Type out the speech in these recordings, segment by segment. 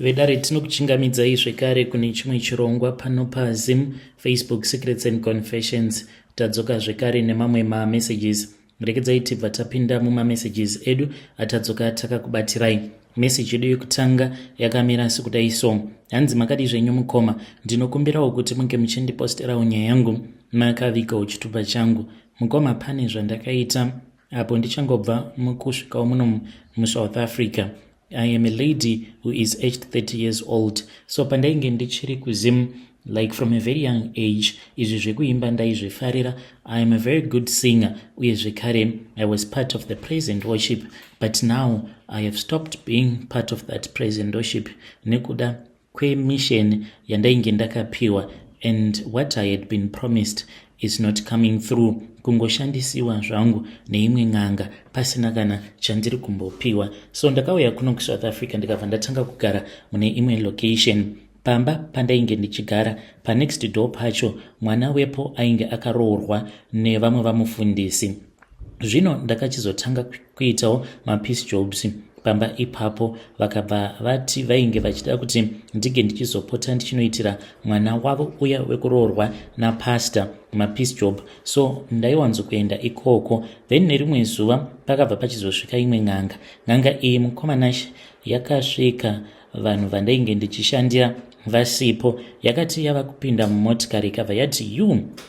Vedare, tinokuchingamidzai zvekare kune chimwe chirongwa pano paZim Facebook Secrets and Confessions. Tadzoka zvekare nemamwe mamessages. Rekedzai tibva tapinda mumamessages edu atadzoka takakubatirai. Meseji yedu yekutanga yakamira sekudai so. Hanzi, "Makadi zvenyu mukoma? Ndinokumbirawo kuti munge muchindiposterawo nyaya yangu makavigawo chitupa changu. Mukoma, pane zvandakaita apo ndichangobva mukusvikawo muno muSouth Africa. I am a lady who is aged 30 years old. So pandainge ndichiri kuZim, like from a very young age, izvi zvekuimba ndaizvifarira. I am a very good singer, uye zvekare I was part of the praise and worship, but now I have stopped being part of that praise and worship nekuda kwemission yandainge ndakapiwa, and what I had been promised is not coming through. Kungoshandisiwa zvangu neimwe n'anga pasina kana chandiri kumbopiwa. So ndakauya kuno kuSouth Africa, ndikabva ndatanga kugara mune imwe location. Pamba pandainge ndichigara, panext door pacho, mwana wepo ainge akaroorwa nevamwe vamufundisi. Zvino ndakachizotanga kuitawo mapiece jobs pamba ipapo. Vakabva vati vainge vachida kuti ndinge ndichizopota ndichinoitira mwana wavo uya wekuroorwa napastor mapiece job, so ndaiwanzokuenda ikoko. Then nerimwe zuva pakabva pachizosvika imwe n'anga. N'anga iyi, mukoma Nashe, yakasvika vanhu vandainge ndichishandira vasipo. Yakati yava kupinda mumotikari, ikabva yati,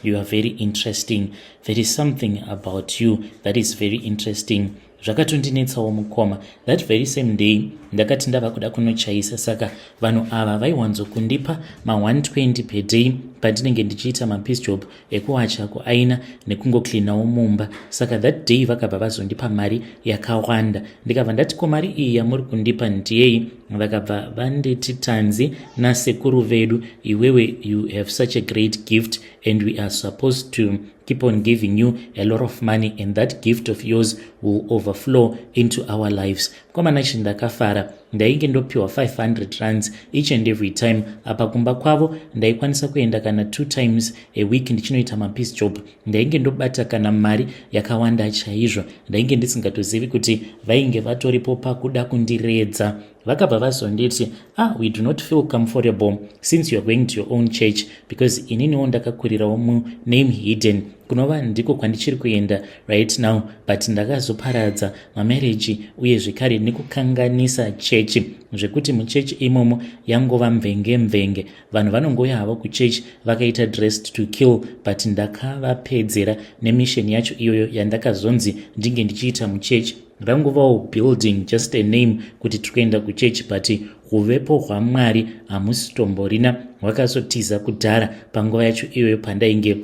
You are very interesting. There is something about you that is very interesting." Zvakatondinetsawo, mukoma. That very same day ndakati ndava kuda kunochaisa. Saka vanhu ava vaiwanzokundipa ma120 per day pandinenge ndichiita mapiece job ekuwacha, kuaina nekungocleanawo mumba. Saka that day vakabva vazondipa mari yakawanda. Ndikabva ndati, "Ko, mari iyi yamuri kundipa ndiyei?" Vakabva vanditi, "Tanzi nasekuru vedu iwewe you have such a great gift and we are supposed to keep on giving you a lot of money, and that gift of yours will overflow into our lives." Mukoma Nashe, ndakafara. Ndainge ndopiwa 500 rands each and every time. Apa kumba kwavo ndaikwanisa kuenda kana two times a week ndichinoita mapiece job. Ndainge ndobata kana mari yakawanda chaizvo. Ndainge ndisingatozivi kuti vainge vatoripo pakuda kundiredza. Vakabva vazonditi, "Ah, we do not feel comfortable since you are going to your own church," because ininiwo ndakakurirawo muname hidden, kunova ndiko kwandichiri kuenda right now, but ndakazoparadza mamarriage uye zvekare nekukanganisa chechi, zvekuti muchechi imomo yangova mvenge mvenge. Vanhu vanongouya havo kuchechi vakaita dressed to kill, but ndakavapedzera nemission yacho iyoyo yandakazonzi ndinge ndichiita muchechi. Rangovawo building, just a name kuti tiri kuenda kuchechi, but huvepo hwaMwari hamusitomborina, hwakazotiza kudhara panguva yacho iyoyo pandainge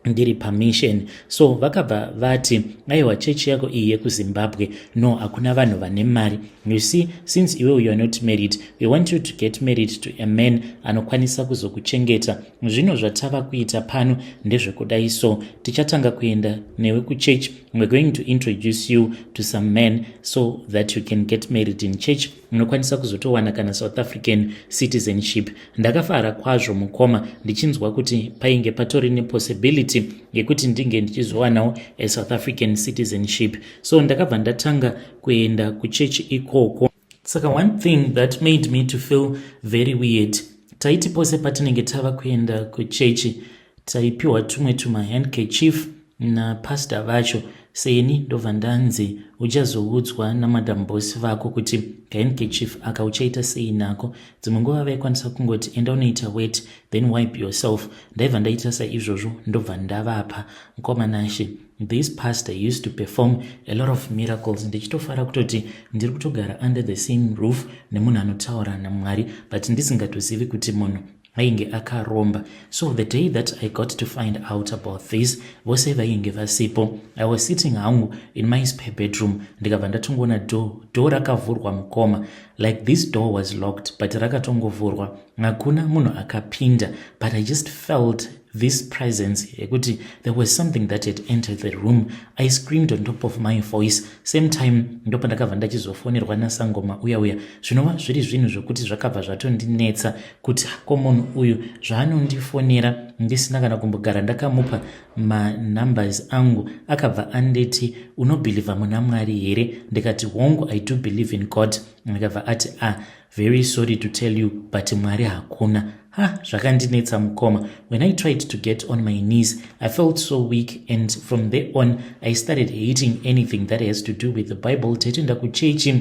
ndiri pamission. So vakabva vati, "Aiwa, chechi yako iyi yekuZimbabwe, no, hakuna vanhu vane mari. You see, since iwe you are not married, we want you to get married to a man anokwanisa kuzokuchengeta. Zvino zvatava kuita pano ndezvekudai so, tichatanga kuenda newe kuchechi. We're going to introduce you to some men so that you can get married in church. Unokwanisa kuzotowana kana South African citizenship." Ndakafara kwazvo, mukoma, ndichinzwa kuti painge patori nepossibility yekuti ndinge ndichizowanawo aSouth African citizenship. So ndakabva ndatanga kuenda kuchechi ikoko. Saka one thing that made me to feel very weird, taiti pose patinenge tava kuenda kuchechi, taipiwa tumwe tumahandkerchief napastor vacho. Seni ndobva ndanzi, "Uchazoudzwa namadam boss vako kuti kahandkerchief aka uchaita sei nako." Dzimwe nguva vaikwanisa kungoti, "Enda unoita wet, then wipe yourself." Ndaibva ndaita saizvozvo, ndobva ndavapa. Mukoma Nashe, this pastor used to perform a lot of miracles. Ndichitofara kutoti ndiri kutogara under the same roof nemunhu anotaura naMwari, but ndisingatozivi kuti munhu ainge akaromba. So the day that I got to find out about this, vose vainge vasipo. I was sitting hangu in my spare bedroom, ndikabva ndatongoona door rakavhurwa, mukoma. Like, this door was locked, but rakatongovhurwa. Hakuna munhu akapinda, but I just felt very weird. This presence yekuti there was something that had entered the room. I screamed on top of my voice. Same time ndopandakabva ndachizofonerwa nasangoma uya uya, zvinova zviri zvinhu zvokuti zvakabva zvatondinetsa kuti ko munhu uyu zvaanondifonera ndisina kana kumbogara ndakamupa manumbers angu. Akabva anditi, "Unobhilivha muna Mwari here?" Ndikati, "Hongu, I do believe in God." Ndikabva ati, "Ah, very sorry to tell you, but Mwari hakuna." Ha, zvakandinetsa mukoma. When I tried to get on my knees, I felt so weak, and from there on I started hating anything that has to do with the Bible. Taitoenda kuchechi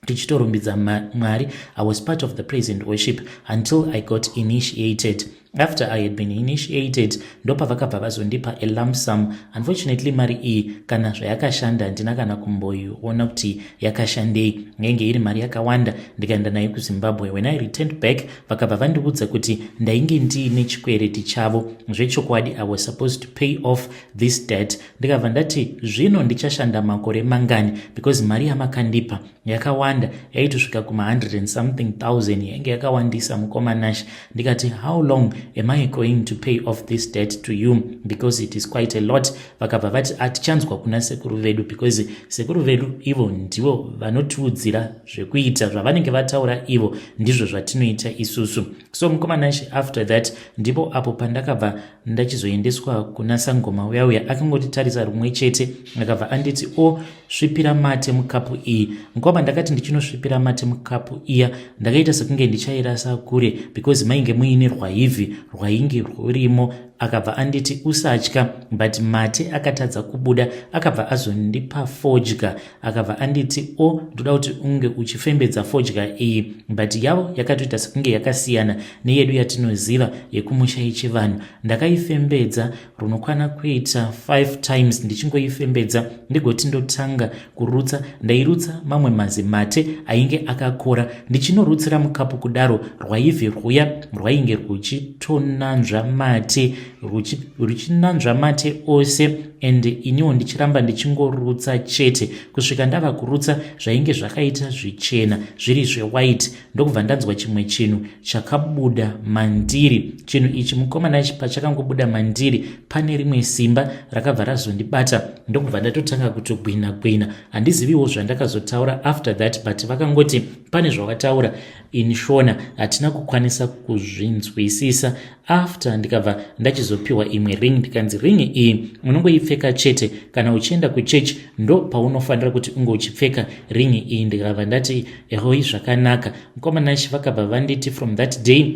tichitorumbidza Mwari. I was part of the praise and worship until I got initiated. After I had been initiated, ndopavakabva vazondipa a lump sum. Unfortunately, mari iyi kana zvayakashanda handina kana kumboiona kuti yakashandei. Yainge iri mari yakawanda. Ndikaenda nayo kuZimbabwe. When I returned back, vakabva vandiudza kuti ndainge ndiine chikwereti chavo. Zvechokwadi, I was supposed to pay off this debt. Ndikabva ndati, "Zvino ndichashanda makore mangani? Because mari yamakandipa yakawanda, yaitosvika kuma100 and something thousand. Yainge yakawandisa, mukoma Nash." Ndikati, "How long am I going to pay off this debt to you? Because it is quite a lot." Vakabva vati, "Atichanzwa kuna sekuru vedu, because sekuru vedu ivo ndivo vanotiudzira zvekuita. Zvavanenge vataura ivo ndizvo zvatinoita isusu." So mukoma Nash, after that ndipo apo pandakabva ndachizoendeswa kuna sangoma uya uya. Akangotitarisa rumwe chete, akabva anditi, "O, svipira mate mukapu iyi." Mukoma, ndakati ndichinosvipira mate mukapu iya, ndakaita sekunge ndichairasa kure because mainge muine rwaivhi rwainge rwurimo. Akabva anditi, "Usatya," but mate akatadza kubuda. Akabva azondipa fodya. Akabva anditi, "O, ndoda kuti unge uchifembedza fodya iyi," but yavo yakatoita sekunge yakasiyana neyedu yatinoziva yekumusha yechivanhu. Ndakaifembedza runokwana kuita 5 times. Ndichingoifembedza, ndigoti ndotanga kurutsa, ndairutsa mamwe mazimate ainge akakora. Ndichinorutsira mukapu kudaro, rwaivhi rwuya rwainge rwuchitonanzva mate, ruchinanzva mate ose, and iniwo ndichiramba ndichingorutsa chete kusvika ndava kurutsa zvainge zvakaita zvichena, zviri zvewhite. Ndokubva ndanzwa chimwe chinhu chakabuda mandiri. Chinhu ichi, mukoma Nash, pachakangobuda mandiri, pane rimwe simba rakabva razondibata, ndokubva ndatotanga kutogwina gwina. Handiziviwo zvandakazotaura after that, but vakangoti pane zvawataura in Shona, hatina kukwanisa kuzvinzwisisa. After ndikabva ndachizopiwa imwe ring, ndikanzi, "Ring iyi unongoipfeka chete kana uchienda kuchechi, ndo paunofanira kuti unge uchipfeka ring iyi." Ndikabva ndati, "Ehoi, zvakanaka." Mukoma Nash, vakabva vanditi from that day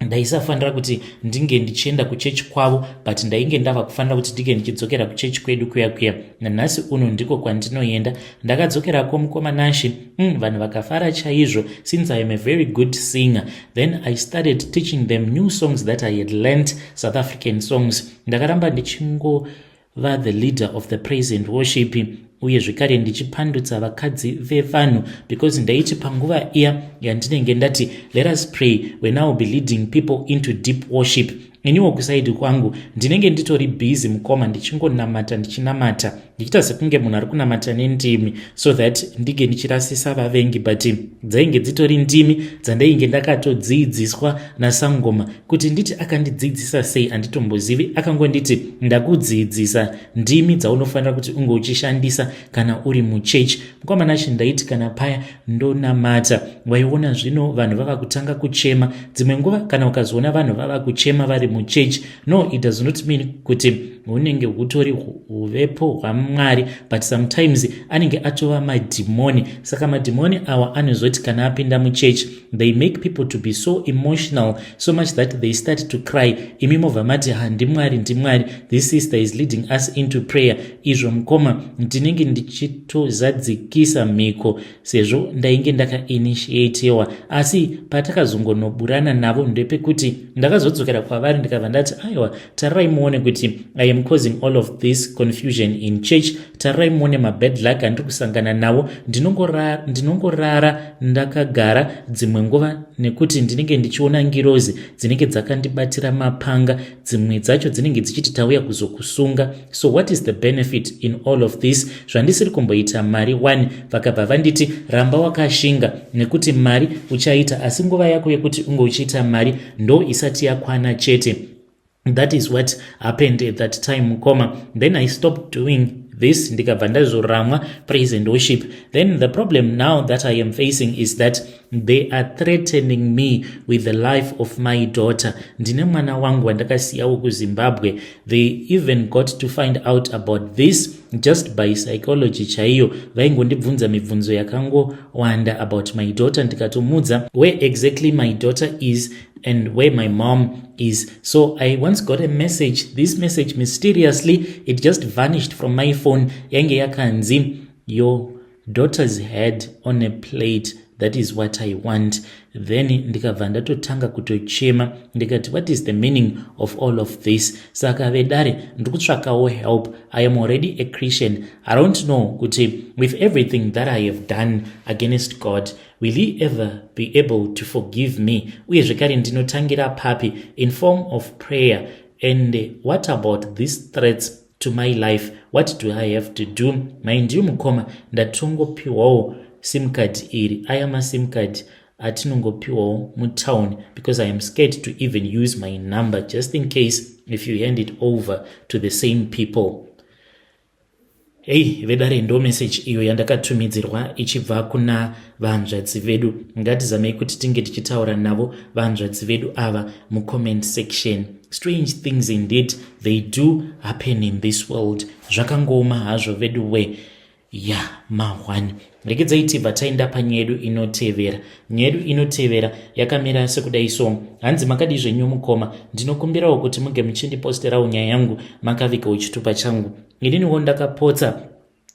ndaisafanira kuti ndinge ndichienda kuchechi kwavo, but ndainge ndava kufanira kuti ndinge ndichidzokera kuchechi kwedu kuya kuya. Nanhasi uno ndiko kwandinoenda. Ndakadzokerako, mukoma Nashi. Vanhu vakafara chaizvo since I am a very good singer. Then I started teaching them new songs that I had learnt, South African songs. Ndakaramba ndichingova the leader of the praise and worship, uye zvekare ndichipandutsa vakadzi vevanhu, because ndaiti panguva iya yandinenge ndati, "Let us pray," when I will be leading people into deep worship, iniwo kuside kwangu ndinenge nditori busy, mukoma, ndichingonamata, ndichinamata, ndichiita sekunge munhu ari kunamata nendimi so that ndinge ndichirasisa vavengi, but dzainge dzitori ndimi dzandainge ndakatodzidziswa nasangoma. Kuti nditi akandidzidzisa sei, handitombozivi. Akangonditi, "Ndakudzidzisa ndimi dzaunofanira kuti unge uchishandisa kana uri muchechi." Mukoma Nashi, ndaiti kana paya ndonamata, waiona zvino vanhu vava kutanga kuchema. Dzimwe nguva kana ukazoona vanhu vava kuchema vari muchechi, no, it does not mean kuti hunenge hutori huvepo hwaMwari, but sometimes anenge atova madhimoni. Saka madhimoni awa anozoti kana apinda muchechi, they make people to be so emotional, so much that they start to cry. Imi movha mati, "HandiMwari, ndiMwari, this sister is leading us into prayer." Izvo, mukoma, ndinenge ndichitozadzikisa mhiko sezvo ndainge ndakainitiatiwa. Asi patakazongonoburana navo ndepekuti ndakazodzokera kwavari, ndikabva ndati, "Aiwa, tarirai muone kuti I am causing all of this confusion in church. Tarirai muone mabad luck andiri kusangana nawo. Ndinongorara ndakagara dzimwe nguva nekuti ndinenge ndichiona ngirozi dzinenge dzakandibatira mapanga. Dzimwe dzacho dzinenge dzichiti, 'Tauya kuzokusunga.' So what is the benefit in all of this zvandisiri kumboita mari 1?" Vakabva vanditi, "Ramba wakashinga nekuti mari uchaita, asi nguva yako yekuti unge uchiita mari ndo isati yakwana chete." That is what happened at that time, mukoma. Then I stopped doing this, ndikabva ndazoramwa praise and worship. Then the problem now that I am facing is that they are threatening me with the life of my daughter. Ndine mwana wangu wandakasiyawo kuZimbabwe. They even got to find out about this just by psychology chaiyo. Vaingondibvunza mibvunzo yakangowanda about my daughter, ndikatomudza where exactly my daughter is and where my mom is. So I once got a message. This message, mysteriously, it just vanished from my phone. Yange yakanzi, "Your daughter's head on a plate, that is what I want." Then ndikabva ndatotanga kutochema, ndikati, "What is the meaning of all of this?" Saka vedare, ndiri kutsvakawo help. I am already a Christian. I don't know kuti with everything that I have done against God, will he ever be able to forgive me? Uye zvekare ndinotangira papi in form of prayer? And what about these threats to my life? What do I have to do? Mind you, mukoma, ndatongopiwawo SIM card iri, aya maSIM card atinongopiwawo mutown, because I am scared to even use my number just in case if you hand it over to the same people. Hei vedare, ndo message iyo yandakatumidzirwa ichibva kuna vanzvadzi vedu. Ngatizamei kuti tinge tichitaura navo vanzvadzi vedu ava mucomment section. Strange things indeed, they do happen in this world. Zvakangoma hazvo vedu we. Ya, ma1 regedzai tibva taenda panyaya yedu inotevera. Nyaya yedu inotevera yakamira sekudai so. Hanzi, "Makadi zvenyu mukoma? Ndinokumbirawo kuti muge muchindiposterawo nyaya yangu makavigawo chitupa changu. Ininiwo ndakapotsa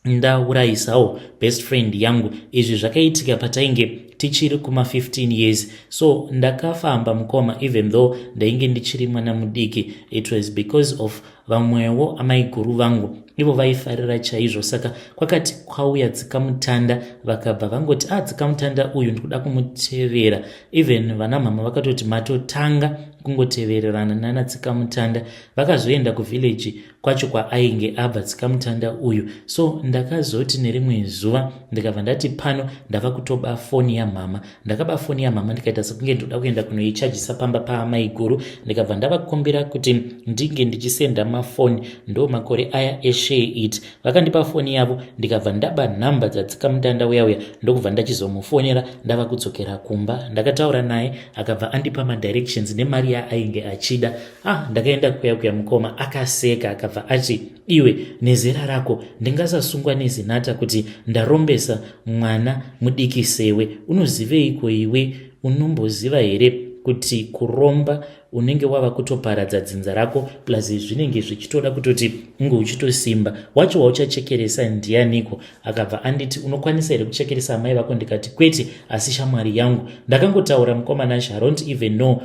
ndaurayisawo best friend yangu. Izvi zvakaitika patainge tichiri kuma15 years. So ndakafamba, mukoma, even though ndainge ndichiri mwana mudiki. It was because of vamwewo amaiguru vangu, ivo vaifarira chaizvo. Saka kwakati kwauya tsikamutanda, vakabva vangoti, 'Ah, tsikamutanda uyu ndikuda kumutevera.' Even vana mama vakatoti, 'Matotanga kungotevererana nana tsikamutanda.' Vakazoenda kuvillage kwacho kwaainge abva tsikamutanda uyu. So ndakazoti nerimwe zuva ndikabva ndati pano ndava kutoba foni yamhama. Ndakaba foni yamhama, ndikaita sekunge ndoda kuenda kunoichajisa pamba paamaiguru. Ndikabva ndavakumbira kuti ndinge ndichisenda mafoni, ndo makore aya eshare it. Vakandipa foni yavo, ndikabva ndaba nhamba dzatsikamutanda uya uya, ndokubva ndachizomufonera ndava kudzokera kumba. Ndakataura naye, akabva andipa madirections nemari yaainge achida. Ah, ndakaenda kuya kuya, mukoma, akaseka, akabva ati, 'Iwe nezera rako, ndingasasungwa neZINATHA kuti ndarombesa mwana mudiki sewe? Unoziveiko iwe? Unomboziva here kuti kuromba unenge wava kutoparadza dzinza rako? Plus zvinenge zvichitoda kutoti unge uchitosimba. Wacho wauchachekeresa ndianiko?' Akabva anditi, 'Unokwanisa here kuchekeresa amai vako?' Ndikati, 'Kwete, asi shamwari yangu.' Ndakangotaura, mukoma Nashe, I don't even know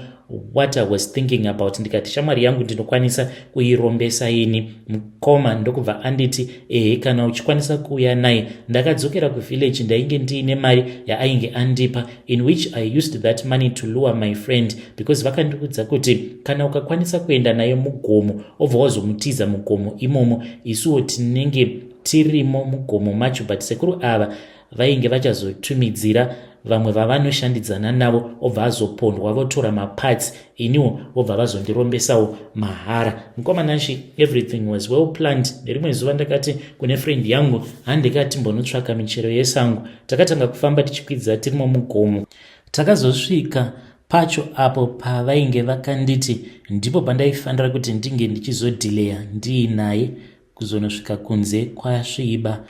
what I was thinking about. Ndikati, 'Shamwari yangu ndinokwanisa kuirombesa ini, mukoma.' Ndokubva anditi, 'Ehe, kana uchikwanisa kuuya naye.' Ndakadzokera kuvillage. Ndainge ndiine mari yaainge andipa, in which I used that money to lure my friend, because vakandiudza kuti kana ukakwanisa kuenda naye mugomo, obva wazomutiza mugomo imomo, isuwo tinenge tirimo mugomo macho, but sekuru ava vainge vachazotumidzira vamwe vavanoshandidzana navo, obva azopondwa, votora maparts, iniwo vobva vazondirombesawo mahara." Mukoma Nashe, everything was well planned. Nerimwe zuva ndakati kune friend yangu, "Handikatimbonotsvaka michero yesango." Takatanga kufamba tichikwidza tirimo mugomo. Takazosvika pacho apo pavainge vakanditi ndipo pandaifanira kuti ndinge ndichizodhileya ndiinaye kuzonosvika kunze kwasviba.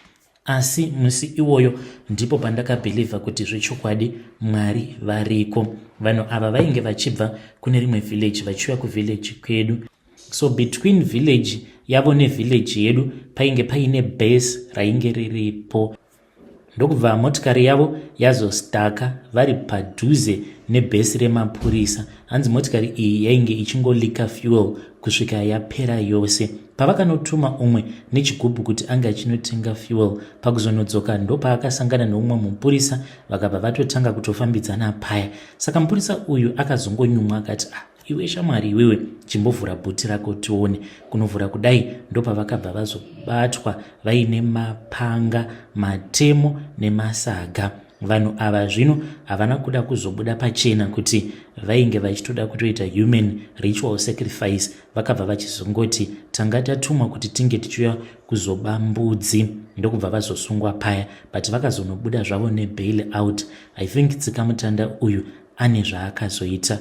Asi musi iwoyo ndipo pandakabhilivha kuti zvechokwadi Mwari variko. Vanhu ava vainge vachibva kune rimwe village vachiuya kuvillage kwedu. So between village yavo nevillage yedu painge paine base rainge riripo. Ndokubva motikari yavo yazostaka vari padhuze nebhesi remapurisa. Hanzi motikari iyi yainge ichingolika fuel kusvika yapera yose. Pavakanotuma umwe nechigubhu kuti ange achinotenga fuel, pakuzonodzoka ndopaakasangana neumwe mupurisa, vakabva vatotanga kutofambidzana paya. Saka mupurisa uyu akazongonyumwa akati, "Ah, iwe shamwari, iwewe, chimbovhura bhuti rako tione." Kunovhura kudai, ndopavakabva vazobatwa vaine mapanga, matemo nemasaga. Vanhu ava zvino havana kuda kuzobuda pachena kuti vainge vachitoda kutoita human ritual sacrifice. Vakabva vachizongoti tanga tatumwa kuti tinge tichiuya kuzoba mbudzi, ndokubva vazosungwa paya, but vakazonobuda zvavo nebail out. I think tsikamutanda uyu ane zvaakazoita,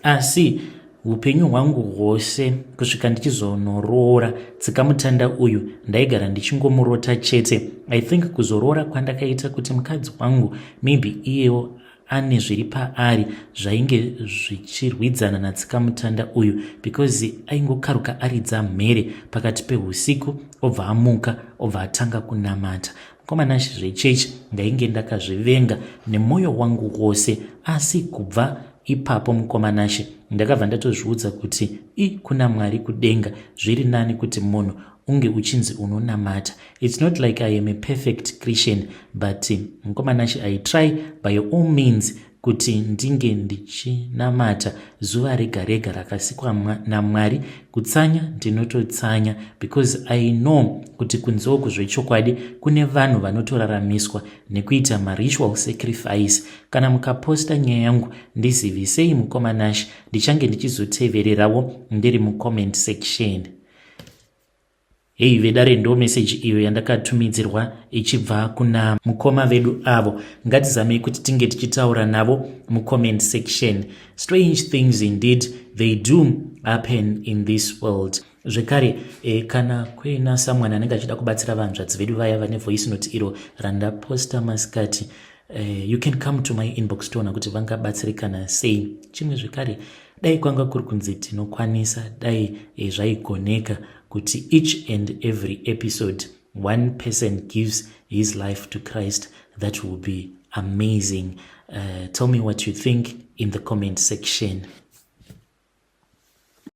asi upenyu hwangu hwose kusvika ndichizonoroora tsikamutanda uyu, ndaigara ndichingomurota chete. I think kuzoroora kwandakaita kuti mukadzi wangu maybe iyewo ane zviri paari zvainge zvichirwidzana natsikamutanda uyu, because aingokaruka aridza mhere pakati peusiku, obva amuka, obva atanga kunamata. Mukomanashi, zvechechi ndainge ndakazvivenga nemwoyo wangu wose, asi kubva ipapo, mukomanashi, ndakabva ndatozviudza kuti i kuna Mwari kudenga. Zviri nani kuti munhu unge uchinzi unonamata. It's not like I am a perfect Christian, but mukomanashi, I try by all means kuti ndinge ndichinamata zuva rega rega rakasikwa naMwari. Kutsanya ndinototsanya because I know kuti kunzeoku zvechokwadi kune vanhu vanotoraramiswa nekuita maritual sacrifice. Kana mukaposta nyaya yangu, ndizivisei, mukomanashi, ndichange ndichizotevererawo ndiri mucomment section. Hei vedare, ndo meseji iyo yandakatumidzirwa ichibva kuna mukoma vedu avo. Ngatizamei kuti tinge tichitaura navo mucomment section. Strange things indeed, they do happen in this world. Zvekare kana kuina someone anenge achida kubatsira vanzvadzi vedu vaya vane voice note iro randaposta masikati, you can come to my inbox, toona kuti vangabatsirikana sei. Chimwe zvekare, dai kwanga kuri kunzi tinokwanisa, dai zvaigoneka kuti each and every episode one person gives his life to Christ, that will be amazing. Tell me what you think in the comment section.